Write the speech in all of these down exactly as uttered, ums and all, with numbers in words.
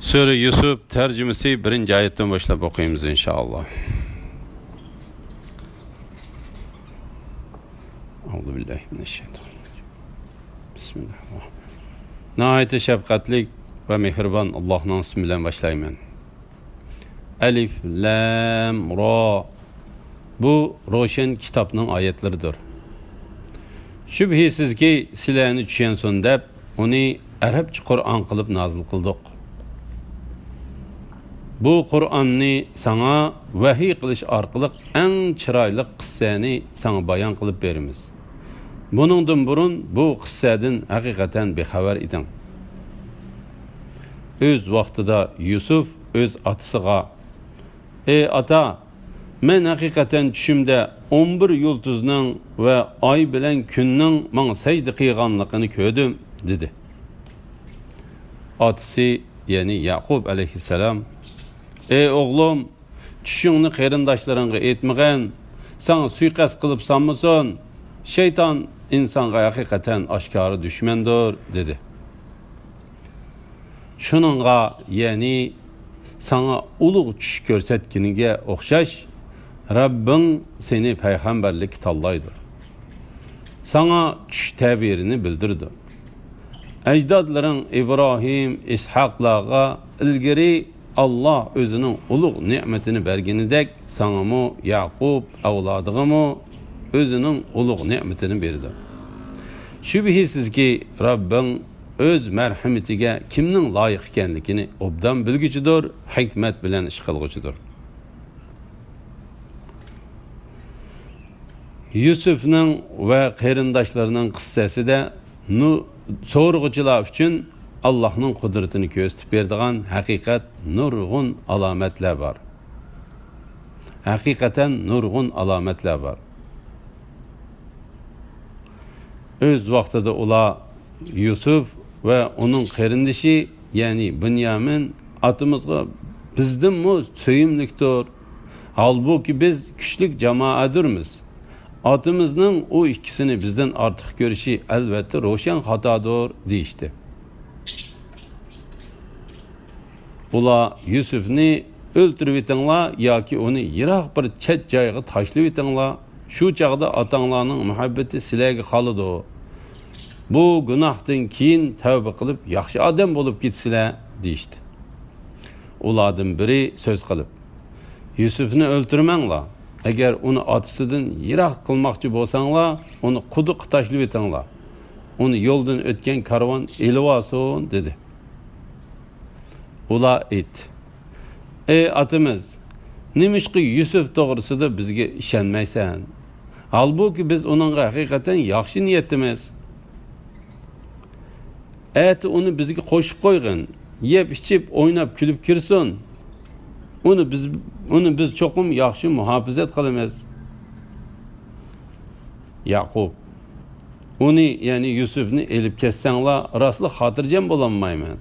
سۈرە يۈسۈپ تەرجىمىسى بىرىنچى ئايەتتىن باشلاپ ئوقۇيمىز، ئىنشائاللا. ناھايىتى شەپقەتلىك ۋە مېھرىبان ئاللاھنىڭ ئىسمى بىلەن باشلايمەن. ئەلىف لام را. بۇ روشەن كىتابنىڭ ئايەتلىرىدۇر. شۈبھىسىزكى، سىلەرنى چۈشەنسۇن دەپ، ئۇنى ئەرەبچە قۇرئان قىلىپ نازىل قىلدۇق. بۇ قۇرئاننى ساڭا ۋەھىي قىلىش ئارقىلىق ئەڭ چىرايلىق قىسسەنى ساڭا بايان قىلىپ بېرىمىز. بۇنىڭدىن بۇرۇن بۇ قىسسەدىن ھەقىقەتەن بىخەۋەر ئىدىڭ. ئۆز ۋاقتىدا يۈسۈف ئۆز ئاتىسىغا، ئەي ئاتا، مەن ھەقىقەتەن چۈشۈمدە ئون بىر يۇلتۇزنىڭ ۋە ئاي بىلەن كۈننىڭ ماڭا سەجدە قىلغانلىقىنى كۆردۈم، دېدى. ئاتىسى، يەنى يەقۇب ئەلەيھىسسالام، ئەي ئوغلۇم، چۈشۈڭنى قېرىنداشلىرىڭغا ئېيتمىغىن، ساڭا سۇيىقەست قىلىپ سالمىسۇن، شەيتان ئىنسانغا ھەقىقەتەن ئاشكارا دۈشمەندۇر، دېدى. شۇنىڭغا، يەنى ساڭا ئۇلۇغ چۈش كۆرسەتكىنىگە ئوخشاش، رەببىڭ سېنى پەيغەمبەرلىككە تاللايدۇ. ساڭا چۈش تەبىرىنى بىلدۈرىدۇ. ئەجدادلىرىڭ ئىبراھىم، ئىسھاقلارغا ئىلگىرى ئاللا ئۆزىنىڭ ئۇلۇغ نېمىتىنى بەرگىنىدەك، ساڭىمۇ، يەقۇب ئەۋلادىغىمۇ ئۆزىنىڭ ئۇلۇغ نېمىتىنى بېرىدۇ. شۈبھىسىزكى، رەببىڭ ئۆز مەرھىمىتىگە كىمنىڭ لايىق ئىكەنلىكىنى ئوبدان بىلگۈچىدۇر، ھېكمەت بىلەن ئىش قىلغۇچىدۇر. يۈسۈفنىڭ ۋە قېرىنداشلىرىنىڭ قىسسەسىدە نۇ-، سورىغۇچىلار ئۈچۈن ئاللاھنىڭ قۇدرىتىنى كۆرسىتىپ بېرىدىغان ھەقىقەت نۇرغۇن ئالامەتلەر بار. ھەقىقەتەن نۇرغۇن ئالامەتلەر بار. ئۆز ۋاقتىدا ئۇلار يۈسۈف ۋە ئۇنىڭ قېرىندىشى، يەنى بۇنيامىن، ئاتىمىزغا بىزدىنمۇ سۆيۈملۈكتۇر. ھالبۇكى، بىز كۈچلۈك جامائەدۇرمىز. ئاتىمىزنىڭ ئۇ ئىككىسىنى بىزدىن ئارتۇق كۆرۈشى ئەلۋەتتە روشەن خاتادۇر، دېيىشتى. ئۇلار يۈسۈفنى ئۆلتۈرۈۋېتىڭلار ياكى ئۇنى يىراق بىر چەت جايغا تاشلىۋېتىڭلار، شۇ چاغدا ئاتاڭلارنىڭ مۇھەببىتى سىلەرگە قالىدۇ. بۇ گۇناھتىن كېيىن تەۋبە قىلىپ ياخشى ئادەم بولۇپ كېتىسىلەر، دېيىشتى. ئۇلاردىن بىرى سۆز قىلىپ، يۈسۈفنى ئۆلتۈرمەڭلار. ئەگەر ئۇنى ئاتىسىدىن يىراق قىلماقچى بولساڭلار، ئۇنى قۇدۇققا تاشلىۋېتىڭلار. ئۇنى يولدىن ئۆتكەن كارۋان ئېلىۋالسۇن، دېدى. ئۇلار ئېيتتى، ئەي ئاتىمىز، نېمىشقا يۈسۈف توغرىسىدا بىزگە ئىشەنمەيسەن؟ ھالبۇكى، بىز ئۇنىڭغا ھەقىقەتەن ياخشى نىيەتتىمىز. ئەتە ئۇنى بىزگە قوشۇپ قويغىن. يەپ-ئىچىپ، ئويناپ-كۈلۈپ كىرسۇن. ئۇنى بىز، ئۇنى بىز چوقۇم ياخشى مۇھاپىزەت قىلىمىز. يەقۇب، ئۇنى، يەنى يۈسۈفنى ئېلىپ كەتسەڭلار، راستلا خاتىرجەم بولالمايمەن.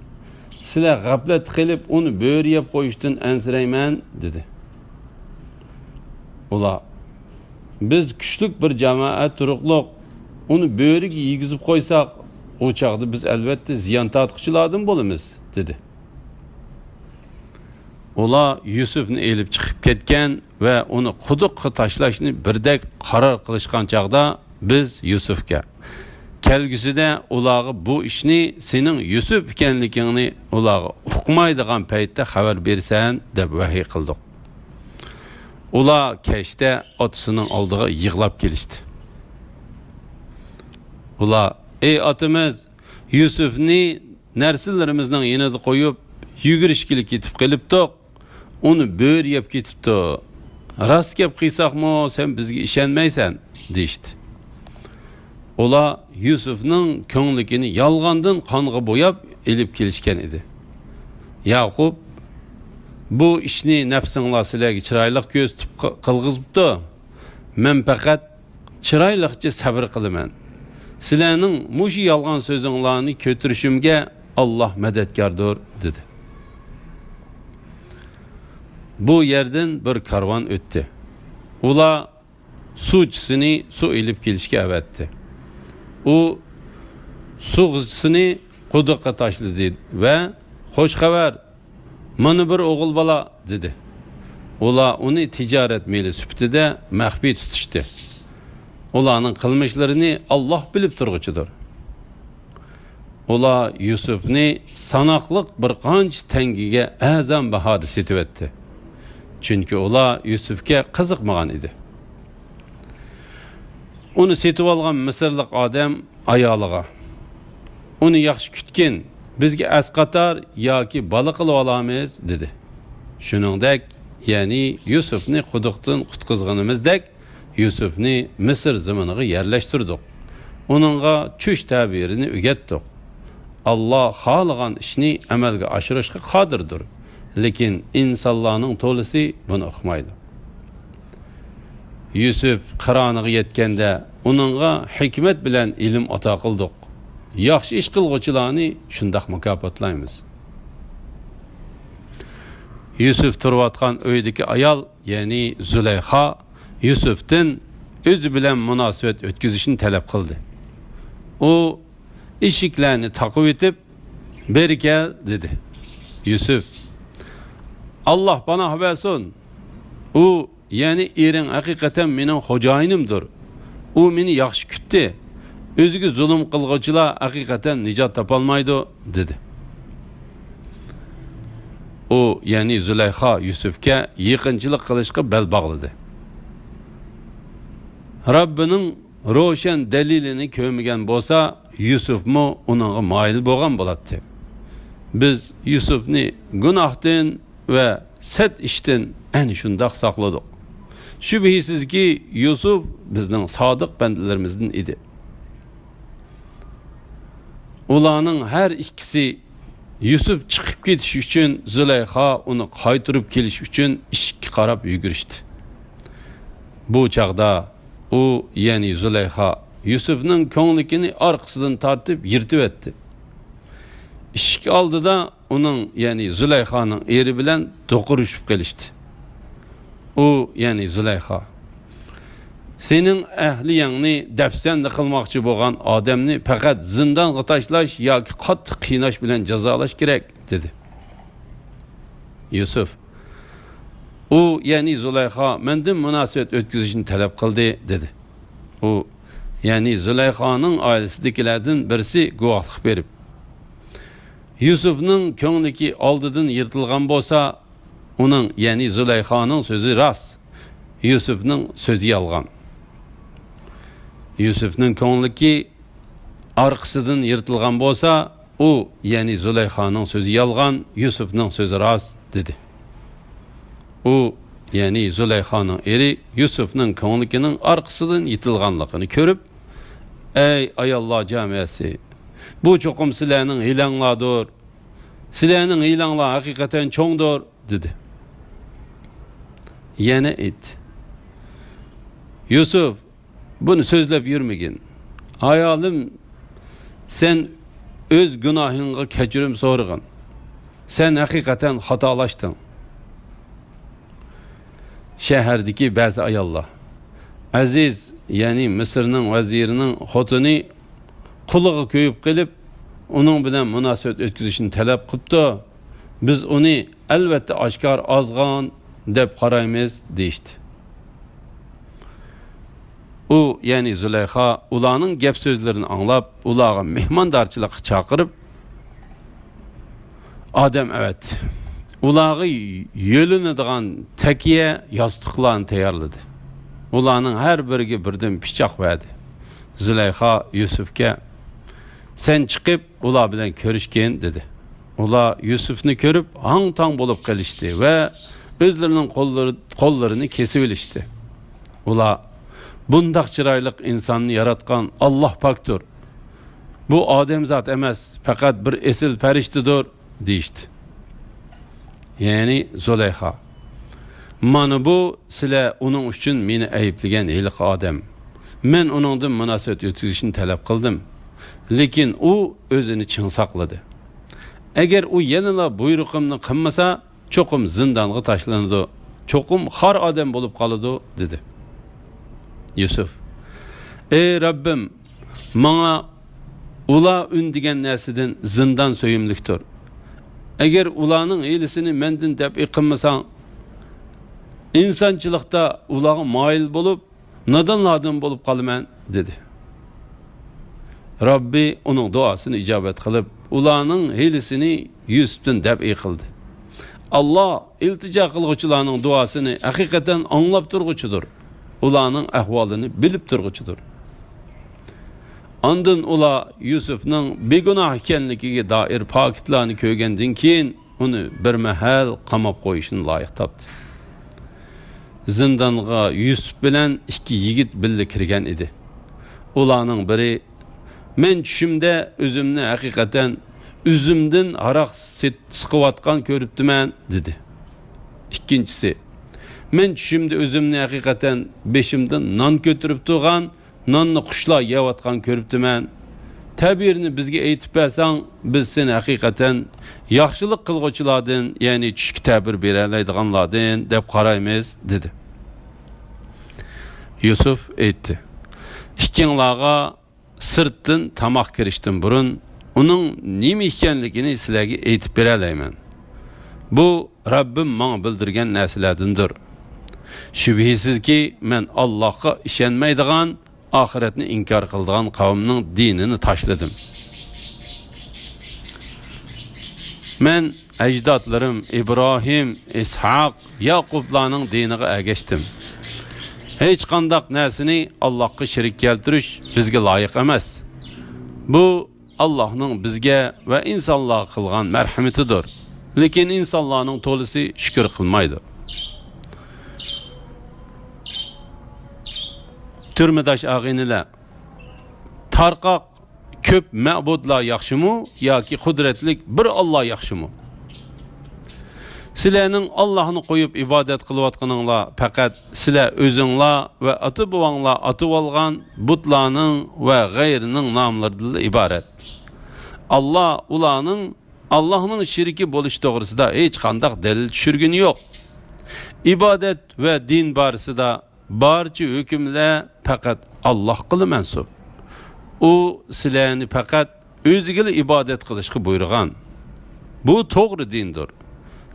سىلەر غەپلەتتە قېلىپ، ئۇنى بۆرە يەپ قويۇشتىن ئەنسىرەيمەن، دېدى. ئۇلار، بىز كۈچلۈك بىر جامائەت تۇرۇقلۇق، ئۇنى بۆرىگە يېگۈزۈپ قويساق، ئۇ چاغدا بىز ئەلۋەتتە زىيان تارتقۇچىلاردىن بولىمىز، دېدى. ئۇلار يۈسۈفنى ئېلىپ چىقىپ كەتكەن ۋە ئۇنى قۇدۇققا تاشلاشنى بىردەك قارار قىلىشقان چاغدا، بىز يۈسۈفكە، كەلگۈسىدە ئۇلارغا بۇ ئىشنى سېنىڭ يۈسۈف ئىكەنلىكىڭنى ئۇلارغا ئۇقمايدىغان پەيتتە خەۋەر بېرىسەن، دەپ ۋەھىي قىلدۇق. ئۇلار كەچتە ئاتىسىنىڭ ئالدىغا يىغلاپ كېلىشتى. ئۇلار، ئەي ئاتىمىز، يۈسۈفنى نەرسىلىرىمىزنىڭ يېنىدا قويۇپ، يۈگۈرۈشكىلى كېتىپ قېلىپتۇق. ئۇنى بۆرە يەپ كېتىپتۇ. راست گەپ قىلساقمۇ، سەن بىزگە ئىشەنمەيسەن، دېيىشتى. ئۇلار يۈسۈفنىڭ كۆڭلىكىنى يالغاندىن قانغا بوياپ ئېلىپ كېلىشكەن ئىدى. يەقۇب، بۇ ئىشنى نەپسىڭلار سىلەرگە چىرايلىق كۆرسىتىپ قىلغۇزۇپتۇ. مەن پەقەت چىرايلىقچە سەۋر قىلىمەن. سىلەرنىڭ مۇشۇ يالغان سۆزۈڭلارنى كۆتۈرۈشۈمگە ئاللاھ مەدەتكاردۇر، دېدى. بۇ يەردىن بىر كارۋان ئۆتتى. ئۇلار سۇچىسىنى سۇ ئېلىپ كېلىشكە ئەۋەتتى. ئۇ سۇغىچىسىنى قۇدۇققا تاشلىدى ۋە، خوش خەۋەر، «مانا بىر ئوغۇل بالا» دېدى. ئۇلار ئۇنى تىجارەت مېلى سۈپىتىدە مەخپىي تۇتۇشتى. ئۇلارنىڭ قىلمىشلىرىنى ئاللاھ بىلىپ تۇرغۇچىدۇر. ئۇلار يۈسۈفنى ساناقلىق بىر قانچە تەڭگىگە ئەرزان باھادا سېتىۋەتتى. چۈنكى ئۇلار يۈسۈفكە قىزىقمىغان ئىدى. ئۇنى سېتىۋالغان مىسىرلىق ئادەم ئايالىغا: «ئۇنى ياخشى كۈتكىن، بىزگە ئەسقاتار ياكى بالا قىلىۋالارمىز» دېدى. شۇنىڭدەك، يەنى يۈسۈفنى قۇدۇقتىن قۇتقۇزغىنىمىزدەك، يۈسۈفنى مىسىر زېمىنىغا يەرلەشتۈردۇق. ئۇنىڭغا چۈش تەبىرىنى ئۆگەتتۇق. ئاللاھ خالىغان ئىشنى ئەمەلگە ئاشۇرۇشقا قادىردۇر. لېكىن ئىنسانلارنىڭ تولىسى بۇنى ئۇقمايدۇ. يۈسۈف قىرانىغا يەتكەندە، ئۇنىڭغا ھېكمەت بىلەن ئىلىم ئاتا قىلدۇق. ياخشى ئىش قىلغۇچىلارنى شۇنداق مۇكاپاتلايمىز. يۈسۈف تۇرۇۋاتقان ئۆيدىكى ئايال، يەنى زۇلەيخا، يۈسۈفتىن ئۆزى بىلەن مۇناسىۋەت ئۆتكۈزۈشنى تەلەپ قىلدى. ئۇ ئىشىكلەرنى تاقىۋېتىپ، «بېرى كەل» دېدى. يۈسۈف: «ئاللاھ پاناھ بەرسۇن! ئۇ، يەنى ئېرىڭ ھەقىقەتەن مېنىڭ خوجايىنىمدۇر. ئۇ مېنى ياخشى كۈتتى. ئۆزىگە زۇلۇم قىلغۇچىلار ھەقىقەتەن نىجات تاپالمايدۇ» دېدى. ئۇ، يەنى زۇلەيخا، يۈسۈفكە يېقىنچىلىق قىلىشقا بەل باغلىدى. رەببىنىڭ روشەن دەلىلىنى كۆرمىگەن بولسا، يۈسۈفمۇ ئۇنىڭغا مايىل بولغان بولاتتى. بىز يۈسۈفنى گۇناھتىن ۋە سەت ئىشتىن ئەنە شۇنداق ساقلىدۇق. شۈبھىسىزكى، يۈسۈف بىزنىڭ سادىق بەندىلىرىمىزدىن ئىدى. ئۇلارنىڭ ھەر ئىككىسى يۈسۈپ چىقىپ كېتىش ئۈچۈن، زۇلەيخا ئۇنى قايتۇرۇپ كېلىش ئۈچۈن ئىشىككە قاراپ يۈگۈرۈشتى. بۇ چاغدا ئۇ، يەنى زۇلەيخا، يۈسۈپنىڭ كۆڭلىكىنى ئارقىسىدىن تارتىپ يىرتىۋەتتى. ئىشىك ئالدىدا ئۇنىڭ، يەنى زۇلەيخانىڭ ئېرى بىلەن دوقۇرۇشۇپ قېلىشتى. ئۇ، يەنى زۇلەيخا: «سېنىڭ ئەھلىيەڭنى دەپسەندە قىلماقچى بولغان ئادەمنى پەقەت زىندانغا تاشلاش ياكى قاتتىق قىيناش بىلەن جازالاش كېرەك» دېدى. يۈسۈف: «ئۇ، يەنى زۇلەيخا، مەندىن مۇناسىۋەت ئۆتكۈزۈشنى تەلەپ قىلدى» دېدى. ئۇ، يەنى زۇلەيخانىڭ ئائىلىسىدىكىلەردىن بىرسى گۇۋاھلىق بېرىپ، يۈسۈفنىڭ كۆڭلىكى ئالدىدىن يىرتىلغان بولسا، ئۇنىڭ، يەنى زۇلەيخانىڭ سۆزى راست، يۈسۈفنىڭ سۆزى يالغان. يۈسۈفنىڭ كۆڭلىكى ئارقىسىدىن يىرتىلغان بولسا، ئۇ، يەنى زۇلەيخانىڭ سۆزى يالغان، يۈسۈفنىڭ سۆزى راست، دېدى. ئۇ، يەنى زۇلەيخانىڭ ئېرى يۈسۈفنىڭ كۆڭلىكىنىڭ ئارقىسىدىن يىرتىلغانلىقىنى كۆرۈپ، ئەي ئاياللار جامەسى! بۇ چوقۇم سىلەرنىڭ ھىيلەڭلاردۇر. سىلەرنىڭ ھىيلەڭلار ھەقىقەتەن چوڭدۇر، دېدى. يەنە ئېيتتى: يۈسۈف، بۇنى سۆزلەپ يۈرمىگىن. ئايالىم، سەن ئۆز گۇناھىڭغا كەچۈرۈم سورىغىن. سەن ھەقىقەتەن خاتالاشتىڭ. شەھەردىكى بەزى ئاياللار: ئەزىز، يەنى مىسىرنىڭ ۋەزىرىنىڭ خوتۇنى قۇلىقى كۆيۈپ قېلىپ، ئۇنىڭ بىلەن مۇناسىۋەت ئۆتكۈزۈشنى تەلەپ قىپتۇ. بىز ئۇنى ئەلۋەتتە ئاشكارا ئازغان دەپ قارايمىز، دېيىشتى. ئۇ، يەنى زۇلەيخا ئۇلارنىڭ گەپ سۆزلىرىنى ئاڭلاپ، ئۇلارغا مېھماندارچىلىققا چاقىرىپ، ئادەم ئەۋەتتى. ئۇلارغا يۆلىنىدىغان تەكىيە، ياستۇقلارنى تەييارلىدى. ئۇلارنىڭ ھەر بىرىگە بىردىن پىچاق بەردى. زۇلەيخا يۈسۈپكە: سەن چىقىپ، ئۇلار بىلەن كۆرۈشكىن، دېدى. ئۇلار يۈسۈپنى كۆرۈپ، ھاڭ-تاڭ بولۇپ قېلىشتى ۋە ئۆزلىرىنىڭ قوللىرى، قوللىرىنى كېسىۋېلىشتى. ئۇلار: بۇنداق چىرايلىق ئىنساننى ياراتقان ئاللاھ پاكتۇر. بۇ ئادەمزات ئەمەس، پەقەت بىر ئېسىل پەرىشتىدۇر، دېيىشتى. يەنى زۇلەيخا: مانا بۇ سىلەر ئۇنىڭ ئۈچۈن مېنى ئەيىبلىگەن ھېلىقى ئادەم. مەن ئۇنىڭدىن مۇناسىۋەت ئۆتكۈزۈشنى تەلەپ قىلدىم. لېكىن ئۇ ئۆزىنى چىڭ ساقلىدى. ئەگەر ئۇ يەنىلا بۇيرۇقۇمنى قىلمىسا، چوقۇم زىندانغا تاشلىنىدۇ، چوقۇم خار ئادەم بولۇپ قالىدۇ، دېدى. يۈسۈف: ئەي رەببىم، ماڭا ئۇلار ئۈندىگەن نەرسىدىن زىندان سۆيۈملۈكتۇر. ئەگەر ئۇلارنىڭ ھىيلىسىنى مەندىن دەپئى قىلمىساڭ، ئىنسانچىلىقتا ئۇلارغا مايىل بولۇپ، نادانلاردىن بولۇپ قالىمەن» دېدى. رەببى ئۇنىڭ دۇئاسىنى ئىجابەت قىلىپ، ئۇلارنىڭ ھىيلىسىنى يۈسۈپتىن دەپئى قىلدى. ئاللا ئىلتىجا قىلغۇچىلارنىڭ دۇئاسىنى ھەقىقەتەن ئاڭلاپ تۇرغۇچىدۇر، ئۇلارنىڭ ئەھۋالىنى بىلىپ تۇرغۇچىدۇر. ئاندىن ئۇلار يۈسۈپنىڭ بىگۇناھ ئىكەنلىكىگە دائىر پاكىتلارنى كۆرگەندىن كېيىن، ئۇنى بىر مەھەل قاماپ قويۇشنى لايىق تاپتى. زىندانغا يۈسۈپ بىلەن ئىككى يىگىت بىللە كىرگەن ئىدى. ئۇلارنىڭ بىرى، «مەن چۈشۈمدە ئۆزۈمنى ھەقىقەتەن ئۈزۈمدىن ھاراق سېت-، سىقىۋاتقان كۆرۈپتىمەن» دېدى. ئىككىنچىسى، «مەن چۈشۈمدە ئۆزۈمنى ھەقىقەتەن بېشىمدىن نان كۆتۈرۈپ تۇرغان، ناننى قۇشلار يەۋاتقان كۆرۈپتىمەن. تەبىرنى بىزگە ئېيتىپ بەرسەڭ، بىز سېنى ھەقىقەتەن ياخشىلىق قىلغۇچىلاردىن، يەنى چۈشكە تەبىر بېرەلەيدىغانلاردىن دەپ قارايمىز» دېدى. يۈسۈپ ئېيتتى، «ئىككىڭلارغا سىرتتىن تاماق كىرىشتىن بۇرۇن ئۇنىڭ نېمە ئىكەنلىكىنى سىلەرگە ئېيتىپ بېرەلەيمەن. بۇ رەببىم ماڭا بىلدۈرگەن نەرسىلەردىندۇر. شۈبھىسىزكى، مەن ئاللاھقا ئىشەنمەيدىغان، ئاخىرەتنى ئىنكار قىلىدىغان قەۋمنىڭ دىنىنى تاشلىدىم. مەن ئەجدادلىرىم ئىبراھىم، ئىسھاق، ياقۇپلارنىڭ دىنىغا ئەگەشتىم. ھېچقانداق نەرسىنى ئاللاھقا شېرىك كەلتۈرۈش بىزگە لايىق ئەمەس. بۇ ئاللاھنىڭ بىزگە ۋە ئىنسانلارغا قىلغان مەرھىمىتىدۇر. لېكىن ئىنسانلارنىڭ تولىسى شۈكۈر قىلمايدۇ.» تۈرمىداش ئاغىنىلەر، تارقاق كۆپ مەبۇدلار ياخشىمۇ ياكى قۇدرەتلىك بىر ئاللا ياخشىمۇ؟ سىلەرنىڭ ئاللاھنى قويۇپ ئىبادەت قىلىۋاتقىنىڭلار پەقەت سىلەر ئۆزۈڭلار ۋە ئاتا-بوۋاڭلار ئاتىۋالغان بۇتلارنىڭ ۋە غەيرىنىڭ ناملىرىدىنلا ئىبارەت. ئاللا ئۇلارنىڭ ئاللاھنىڭ شېرىكى بولۇش توغرىسىدا ھېچقانداق دەلىل چۈشۈرگىنى يوق. ئىبادەت ۋە دىن بارىسىدا بارچە ھۆكۈملەر پەقەت ئاللاھقىلا مەنسۇپ. ئۇ سىلەرنى پەقەت ئۆزىگىلا ئىبادەت قىلىشقا بۇيرۇغان. بۇ توغرا دىندۇر.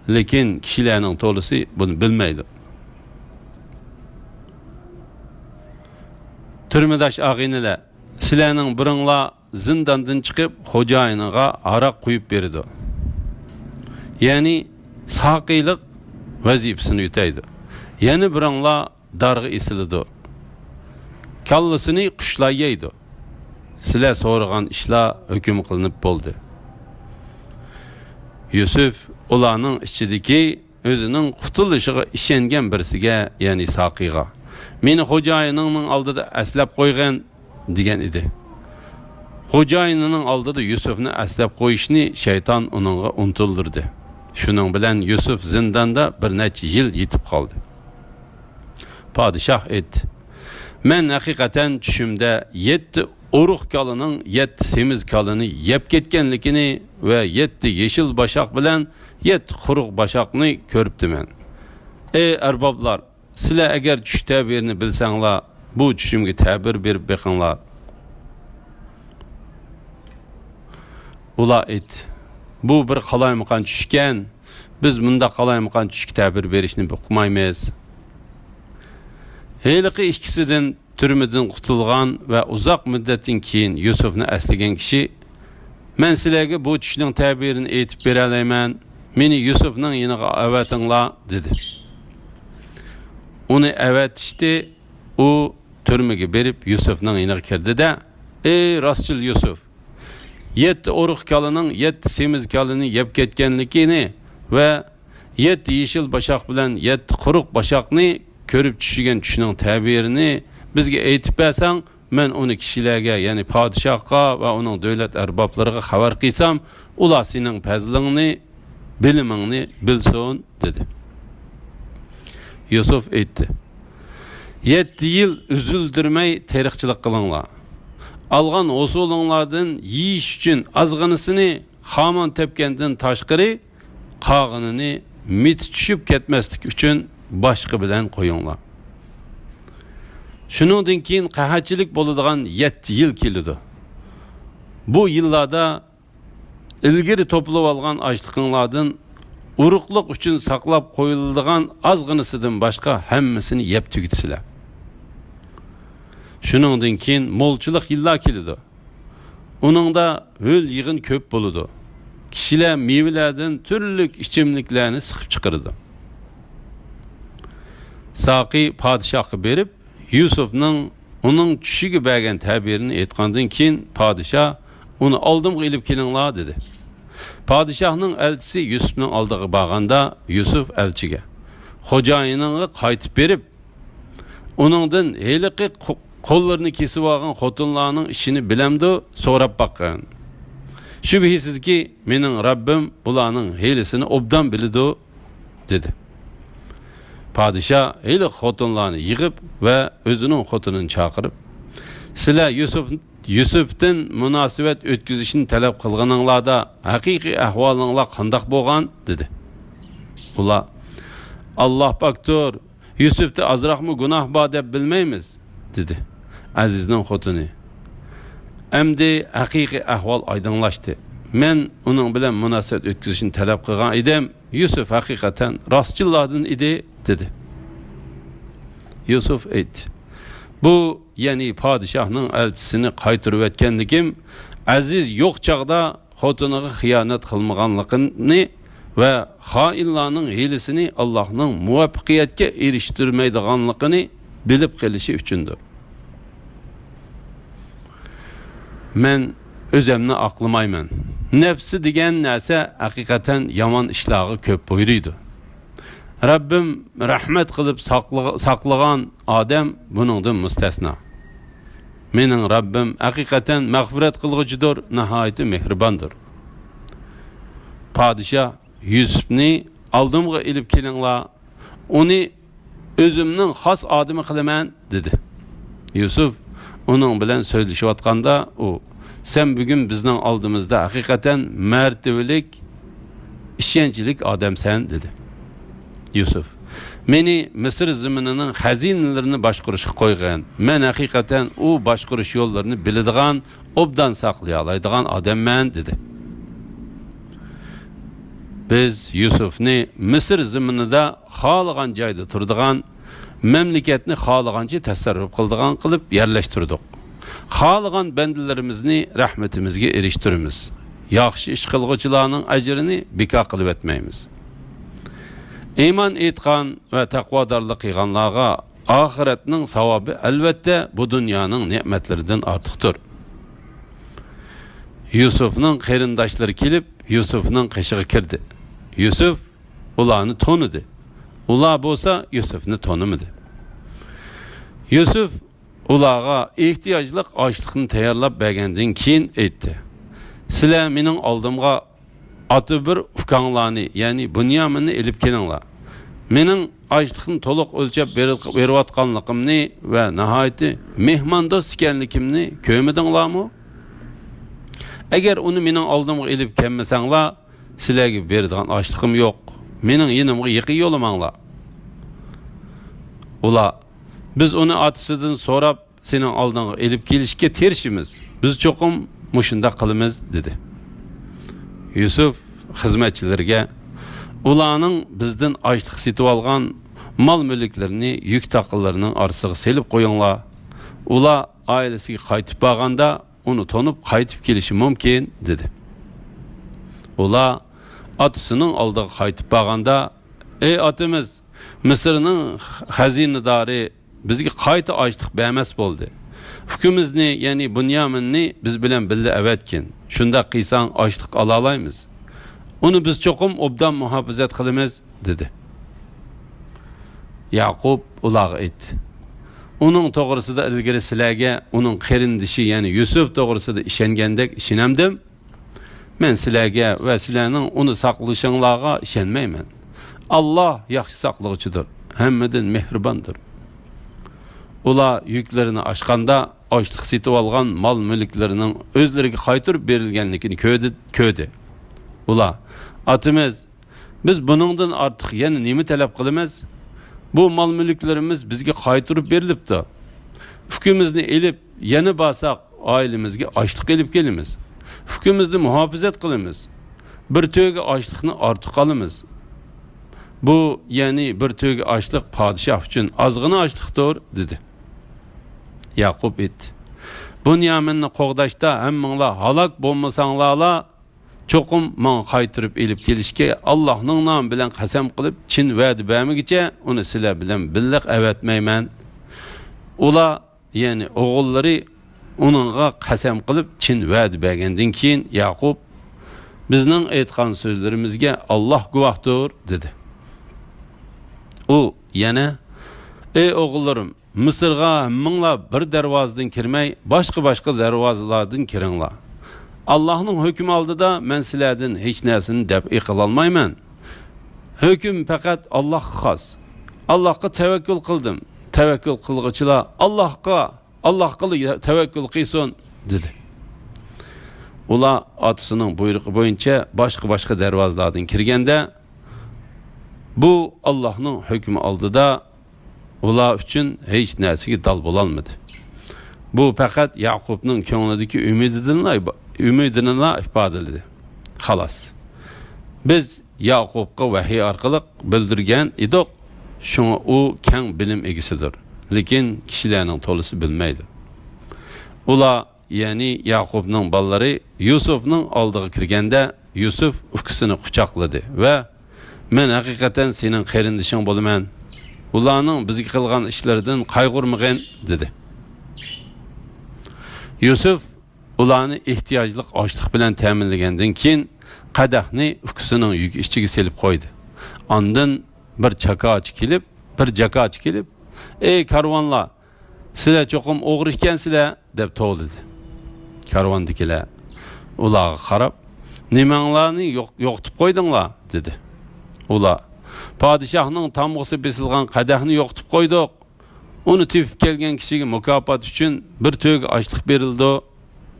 لېكىن كىشىلەرنىڭ تولىسى بۇنى بىلمەيدۇ. تۈرمىداش ئاغىنىلەر، سىلەرنىڭ بىرىڭلار زىنداندىن چىقىپ، خوجايىنىغا ھاراق قۇيۇپ بېرىدۇ. يەنى ساقىيلىق ۋەزىپىسىنى ئۆتەيدۇ. يەنە بىرىڭلار دارغا ئېسىلىدۇ. كاللىسىنى قۇشلار يەيدۇ. سىلەر سورىغان ئىشلار ھۆكۈم قىلىنىپ بولدى. يۈسۈپ ئۇلارنىڭ ئىچىدىكى ئۆزىنىڭ قۇتۇلۇشىغا ئىشەنگەن بىرسىگە، يەنى ساقىيغا، «مېنى خوجايىنىڭنىڭ ئالدىدا ئەسلەپ قويغىن» دېگەن ئىدى. خوجايىنىنىڭ ئالدىدا يۈسۈپنى ئەسلەپ قويۇشنى شەيتان ئۇنىڭغا ئۇنتۇلدۇردى. شۇنىڭ بىلەن يۈسۈپ زىنداندا بىر نەچچە يىل يېتىپ قالدى. پادىشاھ ئېيتتى، «مەن ھەقىقەتەن چۈشۈمدە يەتتە ئورۇق كالىنىڭ يەتتە سېمىز كالىنى يەپ كەتكەنلىكىنى ۋە يەتتە يېشىل باشاق بىلەن يەتتە قۇرۇق باشاقنى كۆرۈپتىمەن. ئەي ئەربابلار، سىلەر ئەگەر چۈش تەبىرىنى بىلسەڭلار، بۇ چۈشۈمگە تەبىر بېرىپ بېقىڭلار.» ئۇلار ئېيتتى، «بۇ بىر قالايمىقان چۈشكەن، بىز مۇنداق قالايمىقان چۈشكە تەبىر بېرىشنى ئۇقمايمىز.» ھېلىقى ئىككىسىدىن تۈرمىدىن قۇتۇلغان ۋە ئۇزاق مۇددەتتىن كېيىن يۈسۈپنى ئەسلىگەن كىشى، «مەن سىلەرگە بۇ چۈشنىڭ تەبىرىنى ئېيتىپ بېرەلەيمەن، مېنى يۈسۈپنىڭ يېنىغا ئەۋەتىڭلار» دېدى. ئۇنى ئەۋەتىشتى. ئۇ تۈرمىگە بېرىپ يۈسۈپنىڭ يېنىغا كىردى-دە، «ئەي راستچىل يۈسۈپ! يەتتە ئورۇق كالىنىڭ يەتتە سېمىز كالىنى يەپ كەتكەنلىكىنى ۋە يەتتە يېشىل باشاق بىلەن يەتتە قۇرۇق باشاقنى كۆرۈپ چۈشىگەن چۈشنىڭ تەبىرىنى بىزگە ئېيتىپ بەرسەڭ، مەن ئۇنى كىشىلەرگە، يەنى پادىشاھقا ۋە ئۇنىڭ دۆلەت ئەربابلىرىغا خەۋەر قىلسام، ئۇلار سېنىڭ پەزلىڭنى، بىلىمىڭنى بىلسۇن» دېدى. يۈسۈپ ئېيتتى، «يەتتە يىل ئۈزۈلدۈرمەي تېرىقچىلىق قىلىڭلار. ئالغان ھوسۇلۇڭلاردىن يېيىش ئۈچۈن ئازغىنىسىنى خامان تەپكەندىن تاشقىرى، قالغىنىنى مىتى چۈشۈپ كەتمەسلىك ئۈچۈن باشقا بىلەن قويۇڭلار. شۇنىڭدىن كېيىن قەھەتچىلىك بولىدىغان يەتتە يىل كېلىدۇ. بۇ يىللاردا ئىلگىرى توپلىۋالغان ئاشلىقىڭلاردىن ئۇرۇقلۇق ئۈچۈن ساقلاپ قويۇلىدىغان ئازغىنىسىدىن باشقا ھەممىسىنى يەپ تۈگىتىسىلەر. شۇنىڭدىن كېيىن مولچىلىق يىللار كېلىدۇ. ئۇنىڭدا ھۆل يېغىن كۆپ بولىدۇ. كىشىلەر مېۋىلەردىن تۈرلۈك ئىچىملىكلەرنى سىقىپ چىقىرىدۇ. ساقى پادىشاھقا بېرىپ، يۈسۈپنىڭ ئۇنىڭ چۈشىگە بەرگەن تەبىرىنى ئېيتقاندىن كېيىن، پادىشاھ، «ئۇنى ئالدىمغا ئېلىپ كېلىڭلار» دېدى. پادىشاھنىڭ ئەلچىسى يۈسۈپنىڭ ئالدىغا بارغاندا، يۈسۈپ ئەلچىگە، «خوجايىنىڭغا قايتىپ بېرىپ، ئۇنىڭدىن ھېلىقى قو-، قوللىرىنى كېسىۋالغان خوتۇنلارنىڭ ئىشىنى بىلەمدۇ؟ سوراپ باققىن. شۈبھىسىزكى، مېنىڭ رەببىم بۇلارنىڭ ھىيلىسىنى ئوبدان بىلىدۇ» دېدى. پادىشاھ ھېلىقى خوتۇنلارنى يىغىپ ۋە ئۆزىنىڭ خوتۇنىنى چاقىرىپ، «سىلەر يۈسۈپ، يۈسۈپتىن مۇناسىۋەت ئۆتكۈزۈشنى تەلەپ قىلغىنىڭلاردا ھەقىقىي ئەھۋالىڭلار قانداق بولغان؟» دېدى. ئۇلار، «ئاللاھ پاكتۇر، يۈسۈپتە ئازراقمۇ گۇناھ بار دەپ بىلمەيمىز» دېدى. ئەزىزنىڭ خوتۇنى، «ئەمدى ھەقىقىي ئەھۋال ئايدىڭلاشتى. مەن ئۇنىڭ بىلەن مۇناسىۋەت ئۆتكۈزۈشنى تەلەپ قىلغان ئىدىم. يۈسۈپ ھەقىقەتەن راستچىللاردىن ئىدى» دېدى. يۈسۈپ ئېيتتى، «بۇ، يەنى پادىشاھنىڭ ئەلچىسىنى قايتۇرۇۋەتكەنلىكىم، ئەزىز يوق چاغدا خوتۇنىغا خىيانەت قىلمىغانلىقىنى ۋە خائىنلارنىڭ ھىيلىسىنى ئاللاھنىڭ مۇۋەپپەقىيەتكە ئېرىشتۈرمەيدىغانلىقىنى بىلىپ قېلىشى ئۈچۈندۇر. مەن ئۆزەمنى ئاقلىمايمەن. نەپسى دېگەن نەرسە ھەقىقەتەن يامان ئىشلارغا كۆپ بۇيرۇيدۇ. رەببىم رەھمەت قىلىپ ساقلىغ-، ساقلىغان ئادەم بۇنىڭدىن مۇستەسنا. مېنىڭ رەببىم ھەقىقەتەن مەغپىرەت قىلغۇچىدۇر، ناھايىتى مېھرىباندۇر. پادىشاھ يۈسۈپنى ئالدىمغا ئېلىپ كېلىڭلار، ئۇنى ئۆزۈمنىڭ خاس ئادىمى قىلىمەن» دېدى. يۈسۈپ ئۇنىڭ بىلەن سۆزلىشىۋاتقاندا ئۇ، «سەن بۈگۈن بىزنىڭ ئالدىمىزدا ھەقىقەتەن مەرتىۋىلىك، ئىشەنچلىك ئادەمسەن» دېدى. يۈسۈپ، «مېنى مىسىر زېمىنىنىڭ خەزىنىلىرىنى باشقۇرۇشقا قويغىن. مەن ھەقىقەتەن ئۇ باشقۇرۇش يوللىرىنى بىلىدىغان، ئوبدان ساقلىيالايدىغان ئادەممەن» دېدى. بىز يۈسۈفنى مىسىر زېمىنىدا خالىغان جايدا تۇرىدىغان، مەملىكەتنى خالىغانچە تەسەررۇپ قىلىدىغان قىلىپ يەرلەشتۈردۇق. خالىغان بەندىلىرىمىزنى رەھمىتىمىزگە ئېرىشتۈرىمىز. ياخشى ئىش قىلغۇچىلارنىڭ ئەجرىنى بىكار قىلىۋەتمەيمىز. ئىمان ئېيتقان ۋە تەقۋادارلىق قىلغانلارغا ئاخىرەتنىڭ ساۋابى، ئەلۋەتتە، بۇ دۇنيانىڭ نېمەتلىرىدىن ئارتۇقتۇر. يۈسۈفنىڭ قېرىنداشلىرى كېلىپ، يۈسۈفنىڭ قېشىغا كىردى. يۈسۈف ئۇلارنى تونۇدى. ئۇلار بولسا يۈسۈفنى تونۇمىدى. يۈسۈف ئۇلارغا ئېھتىياجلىق ئاشلىقنى تەييارلاپ بەرگەندىن كېيىن ئېيتتى: «سىلەر مېنىڭ ئالدىمغا ئاتا بىر ئۇكاڭلارنى، يەنى بۇنيامىننى ئېلىپ كېلىڭلار. مېنىڭ ئاشلىقنى تولۇق ئۆلچەپ بېرىل-، بېرىۋاتقانلىقىمنى ۋە ناھايىتى مېھماندوست ئىكەنلىكىمنى كۆرمىدىڭلارمۇ؟ ئەگەر ئۇنى مېنىڭ ئالدىمغا ئېلىپ كەلمىسەڭلار، سىلەرگە بېرىدىغان ئاشلىقىم يوق. مېنىڭ يېنىمغا يېقىن يولىماڭلار.» ئۇلار: «بىز ئۇنى ئاتىسىدىن سوراپ، سېنىڭ ئالدىڭغا ئېلىپ كېلىشكە تىرىشىمىز. بىز چوقۇم مۇشۇنداق قىلىمىز» دېدى. يۈسۈف خىزمەتچىلىرىگە: «ئۇلارنىڭ بىزدىن ئاشلىق سېتىۋالغان مال-مۈلۈكلىرىنى يۈك تاقىلىرىنىڭ ئارىسىغا سېلىپ قويۇڭلار. ئۇلار ئائىلىسىگە قايتىپ بارغاندا، ئۇنى تونۇپ قايتىپ كېلىشى مۇمكىن» دېدى. ئۇلار ئاتىسىنىڭ ئالدىغا قايتىپ بارغاندا: «ئەي ئاتىمىز، مىسىرنىڭ خەزىنىدارى بىزگە قايتا ئاشلىق بەرمەس بولدى. ئۇكىمىزنى، يەنى بۇنيامىننى بىز بىلەن بىللە ئەۋەتكىن. شۇنداق قىلساڭ ئاشلىق ئالالايمىز. ئۇنى بىز چوقۇم ئوبدان مۇھاپىزەت قىلىمىز» دېدى. ياقۇپ ئۇلارغا ئېيتتى: «ئۇنىڭ توغرىسىدا ئىلگىرى سىلەرگە ئۇنىڭ قېرىندىشى، يەنى يۈسۈف توغرىسىدا ئىشەنگەندەك ئىشىنەمدىم؟ مەن سىلەرگە ۋە سىلەرنىڭ ئۇنى ساقلىشىڭلارغا ئىشەنمەيمەن. ئاللاھ ياخشى ساقلىغۇچىدۇر، ھەممىدىن مېھرىباندۇر.» ئۇلار يۈكلىرىنى ئاچقاندا، ئاشلىق سېتىۋالغان مال-مۈلۈكلىرىنىڭ ئۆزلىرىگە قايتۇرۇپ بېرىلگەنلىكىنى كۆردى، كۆردى. ئۇلار: «ئاتىمىز، بىز بۇنىڭدىن ئارتۇق يەنە نېمە تەلەپ قىلىمىز؟ بۇ مال-مۈلۈكلىرىمىز بىزگە قايتۇرۇپ بېرىلىپتۇ. ئۇكىمىزنى ئېلىپ يەنە بارساق، ئائىلىمىزگە ئاشلىق ئېلىپ كېلىمىز. ئۇكىمىزنى مۇھاپىزەت قىلىمىز. بىر تۆگە ئاشلىقنى ئارتۇق ئالىمىز. بۇ، يەنى بىر تۆگە ئاشلىق پادىشاھ ئۈچۈن ئازغىنە ئاشلىقتۇر» دېدى. ياقۇپ ئېيتتى: «بۇنيامىننى قوغداشتا ھەممىڭلار ھالاك بولمىساڭلارلا، چوقۇم ماڭا قايتۇرۇپ ئېلىپ كېلىشكە ئاللاھنىڭ نامى بىلەن قەسەم قىلىپ، چىن ۋەدە بەرمىگۈچە ئۇنى سىلەر بىلەن بىللە ئەۋەتمەيمەن.» ئۇلار، يەنى ئوغۇللىرى، ئۇنىڭغا قەسەم قىلىپ، چىن ۋەدە بەرگەندىن كېيىن، ياقۇپ: «بىزنىڭ ئېيتقان سۆزلىرىمىزگە ئاللاھ گۇۋاھتۇر» دېدى. ئۇ يەنە: «ئەي ئوغۇللىرىم، مىسىرغا ھەممىڭلار بىر دەرۋازىدىن كىرمەي، باشقا-باشقا دەرۋازىلاردىن كىرىڭلار. ئاللاھنىڭ ھۆكمى ئالدىدا مەن سىلەردىن ھېچ نەرسىنى دەپئى قىلالمايمەن. ھۆكۈم پەقەت ئاللاھقا خاس. ئاللاھقا تەۋەككۈل قىلدىم. تەۋەككۈل قىلغۇچىلار ئاللاھقا، ئاللاھقىلا تەۋەككۈل قىلسۇن» دېدى. ئۇلار ئاتىسىنىڭ بۇيرۇقى بويىچە باشقا-باشقا دەرۋازىلاردىن كىرگەندە، بۇ ئاللاھنىڭ ھۆكمى ئالدىدا ئۇلار ئۈچۈن ھېچ نەرسىگە دال بولالمىدى. بۇ پەقەت ياقۇپنىڭ كۆڭلىدىكى ئۈمىدىدىنلا، ئۈمىدىنىلا ئىپادىلىدى. خالاس. بىز ياقۇپقا ۋەھىي ئارقىلىق بىلدۈرگەن ئىدۇق، شۇڭا ئۇ كەڭ بىلىم ئىگىسىدۇر. لېكىن كىشىلەرنىڭ تولىسى بىلمەيدۇ. ئۇلار، يەنى ياقۇپنىڭ بالىلىرى يۈسۈفنىڭ ئالدىغا كىرگەندە، يۈسۈف ئۇكىسىنى قۇچاقلىدى ۋە: «مەن ھەقىقەتەن سېنىڭ قېرىندىشىڭ بولىمەن. ئۇلارنىڭ بىزگە قىلغان ئىشلىرىدىن قايغۇرمىغىن» دېدى. يۈسۈف ئۇلارنى ئېھتىياجلىق ئاشلىق بىلەن تەمىنلىگەندىن كېيىن، قەدەھنى ئۇكىسىنىڭ يۈكى ئىچىگە سېلىپ قويدى. ئاندىن بىر چاكاچى كېلىپ، بىر جاكاچى كېلىپ: «ئەي كارۋانلار، سىلەر چوقۇم ئوغرى ئىكەنسىلەر» دەپ توۋلىدى. كارۋاندىكىلەر ئۇلارغا قاراپ: «نېمەڭلارنى يوق-، يوقىتىپ قويدۇڭلار؟» دېدى. ئۇلار: «پادىشاھنىڭ تامغىسى بېسىلغان قەدەھنى يوقىتىپ قويدۇق. ئۇنى تېپىپ كەلگەن كىشىگە مۇكاپات ئۈچۈن بىر تۆگە ئاشلىق بېرىلىدۇ.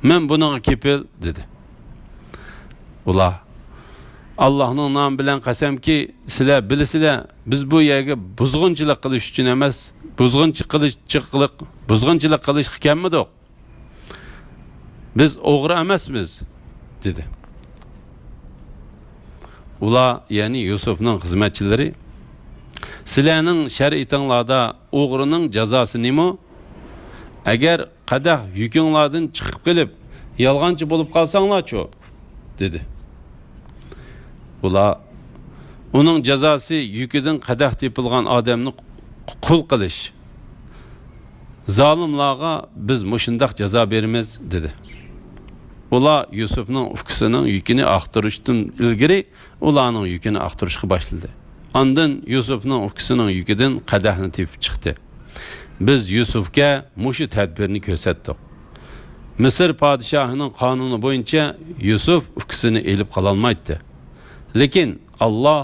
مەن بۇنىڭغا كېپىل» دېدى. ئۇلار: «ئاللاھنىڭ نامى بىلەن قەسەمكى، سىلەر بىلىسىلەر، بىز بۇ يەرگە بۇزغۇنچىلىق قىلىش ئۈچۈن ئەمەس، بۇزغۇنچى قىلىش، بۇزغۇنچىلىق قىلىشقا كەلمىدۇق. بىز ئوغرى ئەمەسمىز» دېدى. ئۇلار، يەنى يۈسۈفنىڭ خىزمەتچىلىرى: «سىلەرنىڭ شەرىئىتىڭلاردا ئوغرىنىڭ جازاسى نېمە؟ ئەگەر قەدەھ يۈكۈڭلاردىن چىقىپ قېلىپ، يالغانچى بولۇپ قالساڭلارچۇ؟» دېدى. ئۇلار: «ئۇنىڭ جازاسى يۈكىدىن قەدەھ تېپىلغان ئادەمنى قۇل قىلىش. زالىملارغا بىز مۇشۇنداق جازا بېرىمىز» دېدى. ئۇلار يۈسۈفنىڭ ئۇكىسىنىڭ يۈكىنى ئاختۇرۇشتىن ئىلگىرى ئۇلارنىڭ يۈكىنى ئاختۇرۇشقا باشلىدى. ئاندىن يۈسۈفنىڭ ئۇكىسىنىڭ يۈكىدىن قەدەھنى تېپىپ چىقتى. «بىز يۈسۈفكە مۇشۇ تەدبىرنى كۆرسەتتۇق. مىسىر پادىشاھىنىڭ قانۇنى بويىچە يۈسۈف ئۇكىسىنى ئېلىپ قالالمايتتى. لېكىن ئاللاھ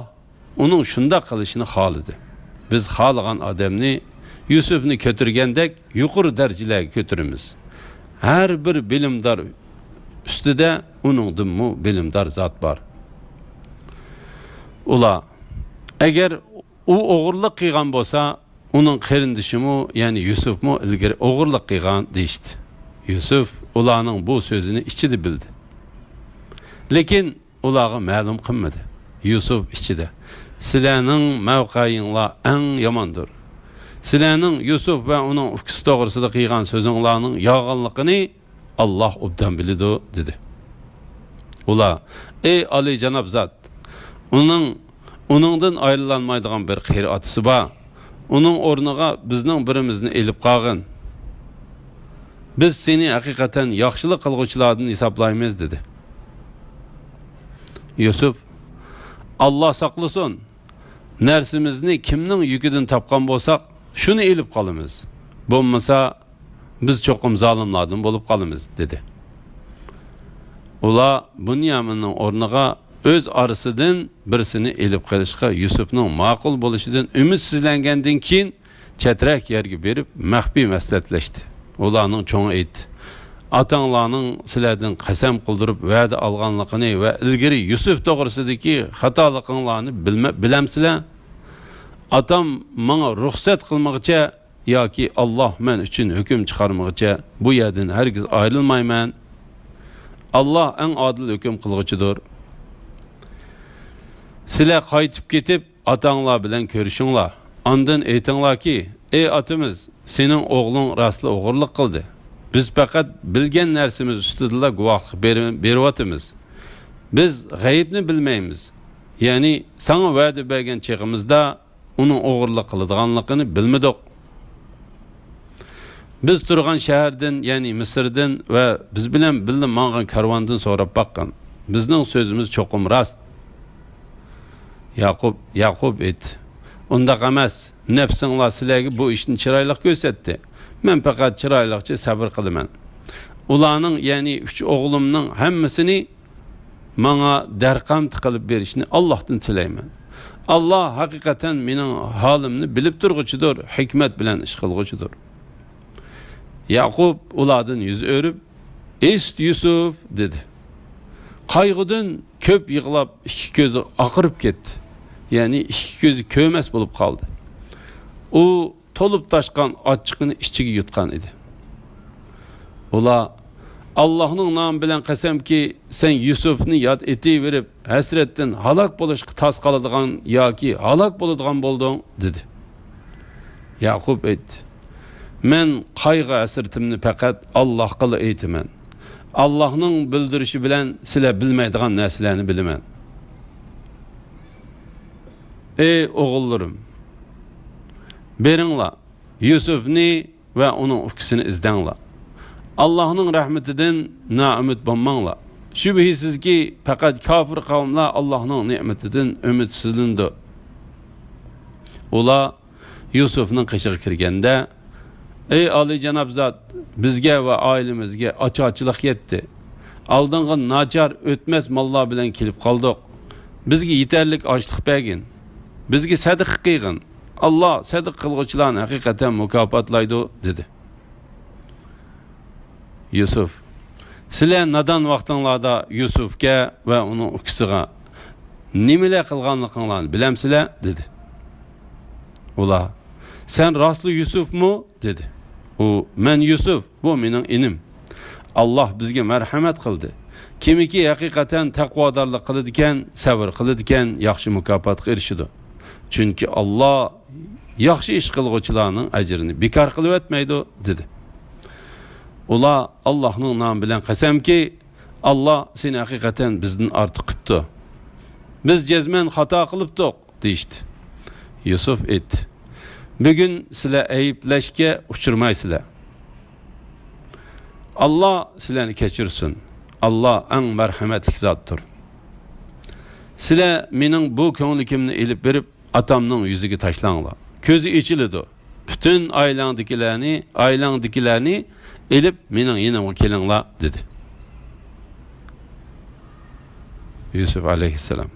ئۇنىڭ شۇنداق قىلىشىنى خالىدى. بىز خالىغان ئادەمنى يۈسۈفنى كۆتۈرگەندەك يۇقىرى دەرىجىلەرگە كۆتۈرىمىز. ھەر بىر بىلىمدار ئۈستىدە ئۇنىڭدىنمۇ بىلىمدار زات بار.» ئۇلار: «ئەگەر ئۇ ئوغرىلىق قىلغان بولسا، ئۇنىڭ قېرىندىشىمۇ، يەنى يۈسۈفمۇ ئىلگىرى ئوغرىلىق قىلغان» دېيىشتى. يۈسۈف ئۇلارنىڭ بۇ سۆزىنى ئىچىدە بىلدى. لېكىن ئۇلارغا مەلۇم قىلمىدى. يۈسۈف ئىچىدە: «سىلەرنىڭ مەۋقەيىڭلار ئەڭ ياماندۇر. سىلەرنىڭ يۈسۈف ۋە ئۇنىڭ ئۇكىسى توغرىسىدا قىلغان سۆزۈڭلارنىڭ يالغانلىقىنى ئاللاھ ئوبدان بىلىدۇ» دېدى. ئۇلار: «ئەي ئالىيجاناب زات، ئۇنىڭ، ئۇنىڭدىن ئايرىلالمايدىغان بىر قېرى ئاتىسى بار. ئۇنىڭ ئورنىغا بىزنىڭ بىرىمىزنى ئېلىپ قالغىن. بىز سېنى ھەقىقەتەن ياخشىلىق قىلغۇچىلاردىن ھېسابلايمىز» دېدى. يۈسۈف: «ئاللاھ ساقلىسۇن! نەرسىمىزنى كىمنىڭ يۈكىدىن تاپقان بولساق، شۇنى ئېلىپ قالىمىز. بولمىسا، بىز چوقۇم زالىملاردىن بولۇپ قالىمىز» دېدى. ئۇلار بۇنيامىننىڭ ئورنىغا ئۆز ئارىسىدىن بىرسىنى ئېلىپ قېلىشقا يۈسۈفنىڭ ماقۇل بولۇشىدىن ئۈمىدسىزلەنگەندىن كېيىن، چەترەك يەرگە بېرىپ، مەخپىي مەسلىھەتلەشتى. ئۇلارنىڭ چوڭى ئېيتتى: «ئاتاڭلارنىڭ سىلەردىن قەسەم قىلدۇرۇپ ۋەدە ئالغانلىقىنى ۋە ئىلگىرى يۈسۈف توغرىسىدىكى خاتالىقىڭلارنى بىلمە-، بىلەمسىلەر؟ ئاتام ماڭا رۇخسەت قىلمىغىچە ياكى ئاللاھ مەن ئۈچۈن ھۆكۈم چىقارمىغىچە بۇ يەردىن ھەرگىز ئايرىلمايمەن. ئاللا ئەڭ ئادىل ھۆكۈم قىلغۇچىدۇر. سىلەر قايتىپ كېتىپ، ئاتاڭلار بىلەن كۆرۈشۈڭلار. ئاندىن ئېيتىڭلاركى، ئەي ئاتىمىز، سېنىڭ ئوغلۇڭ راستلا ئوغرىلىق قىلدى. بىز پەقەت بىلگەن نەرسىمىز ئۈستىدىلا گۇۋاھلىق بېرى-، بېرىۋاتىمىز. بىز غەيىبنى بىلمەيمىز. يەنى ساڭا ۋەدە بەرگەن چېغىمىزدا ئۇنىڭ ئوغرىلىق قىلىدىغانلىقىنى بىلمىدۇق. بىز تۇرغان شەھەردىن، يەنى مىسىردىن ۋە بىز بىلەن بىللە ماڭغان كارۋاندىن سوراپ باققان. بىزنىڭ سۆزىمىز چوقۇم راست. ياقۇپ، ياقۇپ ئېيتتى، ئۇنداق ئەمەس، نەپسىڭلار سىلەرگە بۇ ئىشنى چىرايلىق كۆرسەتتى. مەن پەقەت چىرايلىقچە سەۋر قىلىمەن. ئۇلارنىڭ، يەنى ئۈچ ئوغلۇمنىڭ ھەممىسىنى ماڭا دەرقەم تىقىلىپ بېرىشنى ئاللاھتىن تىلەيمەن. ئاللاھ ھەقىقەتەن مېنىڭ ھالىمنى بىلىپ تۇرغۇچىدۇر، ھېكمەت بىلەن ئىش قىلغۇچىدۇر. ياقۇپ ئۇلاردىن يۈز ئۆرۈپ، ئىست يۈسۈپ، دېدى. قايغۇدىن كۆپ يىغلاپ، ئىككى كۆزى ئاقىرىپ كەتتى. يەنى ئىككى كۆزى كۆرمەس بولۇپ قالدى. ئۇ تولۇپ تاشقان ئاچچىقىنى ئىچىگە يۇتقان ئىدى. ئۇلار، ئاللاھنىڭ نامى بىلەن قەسەمكى، سەن يۈسۈفنى ياد ئېتىۋېرىپ، ھەسرەتتىن ھالاك بولۇشقا تاس قالىدىغان ياكى ھالاك بولىدىغان بولدۇڭ، دېدى. ياقۇپ ئېيتتى، مەن قايغۇ-ھەسرىتىمنى پەقەت ئاللاھقىلا ئېيتىمەن. ئاللاھنىڭ بىلدۈرۈشى بىلەن سىلەر بىلمەيدىغان نەرسىلەرنى بىلىمەن. ئەي ئوغۇللىرىم، بېرىڭلار، يۈسۈفنى ۋە ئۇنىڭ ئۇكىسىنى ئىزدەڭلار. ئاللاھنىڭ رەھمىتىدىن نائۈمىد بولماڭلار. شۈبھىسىزكى، پەقەت كاپىر قەۋملەر ئاللاھنىڭ نېمىتىدىن ئۈمىدسىزلىنىدۇ. ئۇلار يۈسۈفنىڭ قېشىغا كىرگەندە، ئەي ئالىيجاناب زات، بىزگە ۋە ئائىلىمىزگە ئاچارچىلىق يەتتى. ئالدىڭغا ناچار ئۆتمەس ماللار بىلەن كېلىپ قالدۇق. بىزگە يېتەرلىك ئاشلىق بەرگىن. بىزگە سەدىقە قىلغىن. ئاللا سەدىقە قىلغۇچىلارنى ھەقىقەتەن مۇكاپاتلايدۇ، دېدى. يۈسۈف، سىلەر نادان ۋاقتىڭلاردا يۈسۈفكە ۋە ئۇنىڭ ئۇكىسىغا نېمىلەر قىلغانلىقىڭلارنى بىلەمسىلەر؟ دېدى. ئۇلار، سەن راستلا يۈسۈفمۇ؟ دېدى. ئۇ، مەن يۈسۈف، بۇ مېنىڭ ئىنىم. ئاللا بىزگە مەرھەمەت قىلدى. كىمكى ھەقىقەتەن تەقۋادارلىق قىلىدىكەن، سەۋر قىلىدىكەن، ياخشى مۇكاپاتقا ئېرىشىدۇ. چۈنكى ئاللا ياخشى ئىش قىلغۇچىلارنىڭ ئەجرىنى بىكار قىلىۋەتمەيدۇ، دېدى. ئۇلار، ئاللاھنىڭ نامى بىلەن قەسەمكى، ئاللا سېنى ھەقىقەتەن بىزدىن ئارتۇق قىپتۇ. بىز جەزمەن خاتا قىلىپتۇق، دېيىشتى. يۈسۈف ئېيتتى، بۈگۈن سىلەر ئەيىبلەشكە ئۇچرىمايسىلەر. ئاللا سىلەرنى كەچۈرسۇن. ئاللا ئەڭ مەرھەمەتلىك زاتتۇر. سىلەر مېنىڭ بۇ كۆڭلىكىمنى ئېلىپ بېرىپ، ئاتامنىڭ يۈزىگە تاشلاڭلار. كۆزى ئېچىلىدۇ. پۈتۈن ئائىلەڭدىكىلەرنى، ئائىلەڭدىكىلەرنى ئېلىپ مېنىڭ يېنىمغا كېلىڭلار، دېدى. يۈسۈف ئەلەيھىسسالام.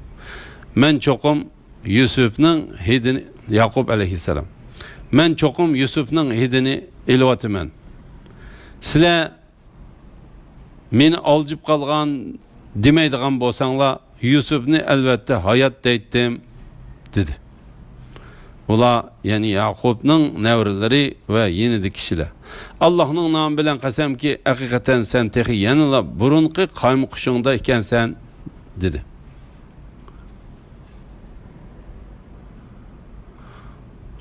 مەن چوقۇم يۈسۈفنىڭ ھىدىنى، ياقۇپ ئەلەيھىسسالام. مەن چوقۇم يۈسۈفنىڭ ھىدىنى ئېلىۋاتىمەن. سىلەر مېنى ئالجىپ قالغان دېمەيدىغان بولساڭلار، يۈسۈفنى ئەلۋەتتە ھايات دەيتتىم، دېدى. ئۇلار، يەنى ياقۇپنىڭ نەۋرىلىرى ۋە يېنىدىكى كىشىلەر، ئاللاھنىڭ نامى بىلەن قەسەمكى، ھەقىقەتەن سەن تېخى يەنىلا بۇرۇنقى قايمۇقۇشۇڭدا ئىكەنسەن، دېدى.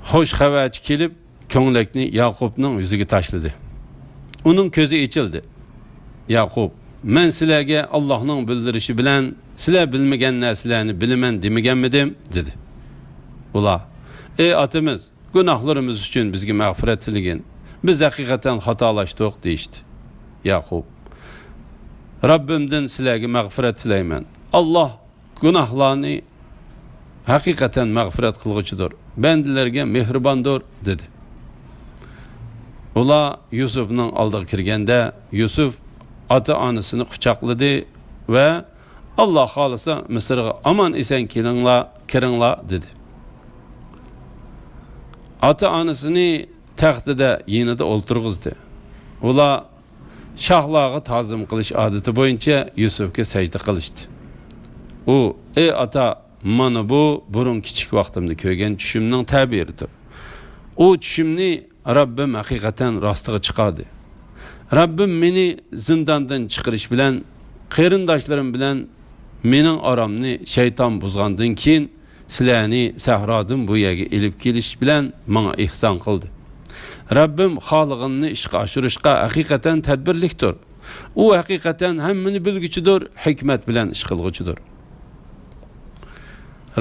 خۇش خەۋەرچى كېلىپ، كۆڭلەكنى ياقۇپنىڭ يۈزىگە تاشلىدى. ئۇنىڭ كۆزى ئېچىلدى. ياقۇپ، مەن سىلەرگە ئاللاھنىڭ بىلدۈرۈشى بىلەن سىلەر بىلمىگەن نەرسىلەرنى بىلىمەن دېمىگەنمىدىم؟ دېدى. ئۇلار، ئەي ئاتىمىز، گۇناھلىرىمىز ئۈچۈن بىزگە مەغپىرەت تىلىگىن. بىز ھەقىقەتەن خاتالاشتۇق، دېيىشتى. ياقۇپ، رەببىمدىن سىلەرگە مەغپىرەت تىلەيمەن. ئاللاھ گۇناھلارنى ھەقىقەتەن مەغپىرەت قىلغۇچىدۇر، بەندىلەرگە مېھرىباندۇر، دېدى. ئۇلار يۈسۈفنىڭ ئالدىغا كىرگەندە، يۈسۈف ئاتا-ئانىسىنى قۇچاقلىدى ۋە، ئاللا خالىسا، مىسىرغا ئامان-ئېسەن كېلىڭلار، كىرىڭلار، دېدى. ئاتا-ئانىسىنى تەختىدە يېنىدا ئولتۇرغۇزدى. ئۇلار شاھلارغا تازىم قىلىش ئادىتى بويىچە يۈسۈفكە سەجدە قىلىشتى. ئۇ، ئەي ئاتا، مانا بۇ بۇرۇن كىچىك ۋاقتىمدا كۆرگەن چۈشۈمنىڭ تەبىرىدۇر. ئۇ چۈشۈمنى رەببىم ھەقىقەتەن راستىغا چىقاردى. رەببىم مېنى زىنداندىن چىقىرىش بىلەن قېرىنداشلىرىم بىلەن مېنىڭ ئارامنى شەيتان بۇزغاندىن كېيىن، سىلەرنى سەھرادىن بۇ يەرگە ئېلىپ كېلىش بىلەن ماڭا ئېھسان قىلدى. رەببىم خالىغىنىنى ئىشقا ئاشۇرۇشقا ھەقىقەتەن تەدبىرلىكتۇر. ئۇ ھەقىقەتەن ھەممىنى بىلگۈچىدۇر، ھېكمەت بىلەن ئىش قىلغۇچىدۇر.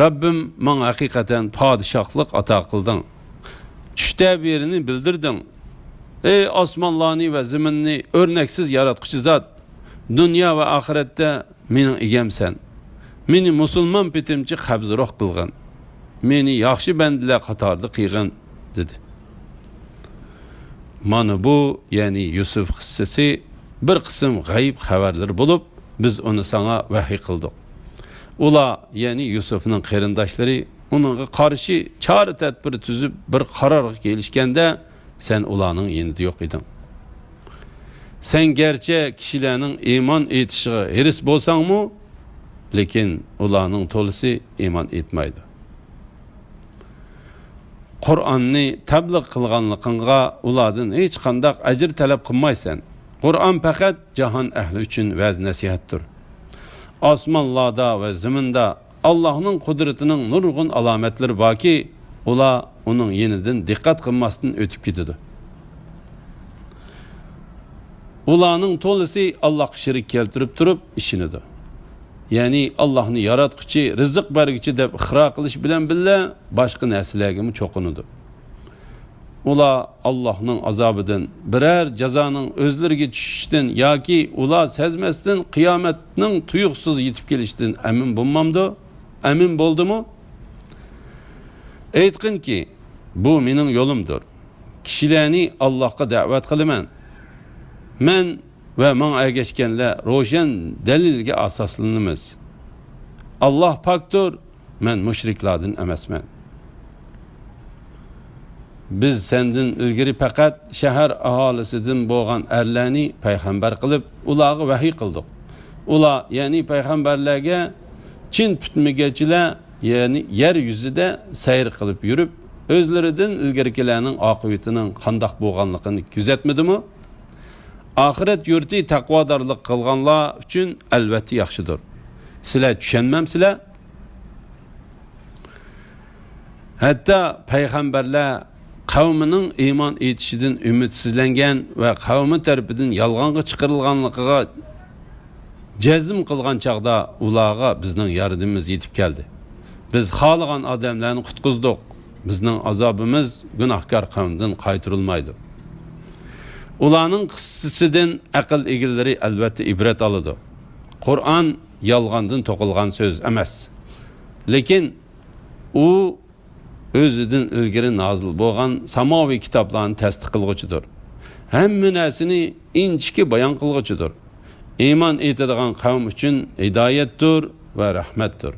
رەببىم ماڭا ھەقىقەتەن پادىشاھلىق ئاتا قىلدىڭ. چۈش تەبىرىنى بىلدۈردۈڭ. ئەي ئاسمانلارنى ۋە زېمىننى ئۆرنەكسىز ياراتقۇچى زات! دۇنيا ۋە ئاخىرەتتە مېنىڭ ئىگەمسەن. مېنى مۇسۇلمان پېتىمچە قەبزى روھ قىلغىن. مېنى ياخشى بەندىلەر قاتارىدا قىلغىن، دېدى. مانا بۇ، يەنى يۈسۈپ قىسسىسى بىر قىسىم غەيىب خەۋەرلىرى بولۇپ، بىز ئۇنى ساڭا ۋەھىي قىلدۇق. ئۇلار، يەنى يۈسۈپنىڭ قېرىنداشلىرى ئۇنىڭغا قارشى چارە-تەدبىر تۈزۈپ، بىر قارارغا كېلىشكەندە، سەن ئۇلارنىڭ يېنىدا يوق ئىدىڭ. سەن گەرچە كىشىلەرنىڭ ئىمان ئېيتىشىغا ھېرىس بولساڭمۇ، لېكىن ئۇلارنىڭ تولىسى ئىمان ئېيتمايدۇ. قۇرئاننى تەبلىغ قىلغانلىقىڭغا ئۇلاردىن ھېچقانداق ئەجىر تەلەپ قىلمايسەن. قۇرئان پەقەت جاھان ئەھلى ئۈچۈن ۋەز-نەسىھەتتۇر. ئاسمانلاردا ۋە زېمىندا ئاللاھنىڭ قۇدرىتىنىڭ نۇرغۇن ئالامەتلىرى باركى، ئۇلار ئۇنىڭ يېنىدىن دىققەت قىلماستىن ئۆتۈپ كېتىدۇ. ئۇلارنىڭ تولىسى ئاللاھقا شېرىك كەلتۈرۈپ تۇرۇپ ئىشىنىدۇ. يەنى ئاللاھنى ياراتقۇچى، رىزىق بەرگۈچى دەپ ئىقرار قىلىش بىلەن بىللە، باشقا نەرسىلەرگىمۇ چوقۇنىدۇ. ئۇلار ئاللاھنىڭ ئازابىدىن، بىرەر جازانىڭ ئۆزلىرىگە چۈشۈشىدىن ياكى ئۇلار سەزمەستىن قىيامەتنىڭ تۇيۇقسىز يېتىپ كېلىشىدىن ئەمىن بولمامدۇ؟ ئەمىن بولدىمۇ؟ ئېيتقىنكى، بۇ مېنىڭ يولۇمدۇر. كىشىلەرنى ئاللاھقا دەۋەت قىلىمەن. مەن ۋە ماڭا ئەگەشكەنلەر روشەن دەلىلگە ئاساسلىنىمىز. ئاللاھ پاكتۇر، مەن مۇشرىكلاردىن ئەمەسمەن. بىز سەندىن ئىلگىرى پەقەت شەھەر ئاھالىسىدىن بولغان ئەرلەرنى پەيغەمبەر قىلىپ، ئۇلارغا ۋەھىي قىلدۇق. ئۇلار، يەنى پەيغەمبەرلەرگە، چىن پۈتمىگەنچىلەر، يەنى يەر يۈزىدە سەير قىلىپ يۈرۈپ، ئۆزلىرىدىن ئىلگىرىكىلەرنىڭ ئاقىۋىتىنىڭ قانداق بولغانلىقىنى كۆزەتمىدىمۇ؟ ئاخىرەت يۇرتى تەقۋادارلىق قىلغانلار ئۈچۈن ئەلۋەتتە ياخشىدۇر. سىلەر چۈشەنمەمسىلەر؟ ھەتتا پەيغەمبەرلەر قەۋمىنىڭ ئىمان ئېيتىشىدىن ئۈمىدسىزلەنگەن ۋە قەۋمى تەرىپىدىن يالغانغا چىقىرىلغانلىقىغا جەزم قىلغان چاغدا ئۇلارغا بىزنىڭ ياردىمىمىز يېتىپ كەلدى. بىز خالىغان ئادەملەرنى قۇتقۇزدۇق. بىزنىڭ ئازابىمىز گۇناھكار قەۋمدىن قايتۇرۇلمايدۇ. ئۇلارنىڭ قىسسىسىدىن ئەقىل ئىگىلىرى ئەلۋەتتە ئىبرەت ئالىدۇ. قۇرئان يالغاندىن توقۇلغان سۆز ئەمەس. لېكىن ئۇ ئۆزىدىن ئىلگىرى نازىل بولغان ساماۋىي كىتابلارنى تەستىق قىلغۇچىدۇر. ھەممە نەرسىنى ئىنچىكە بايان قىلغۇچىدۇر. ئىمان ئېيتىدىغان قەۋم ئۈچۈن ھىدايەتتۇر ۋە رەھمەتتۇر.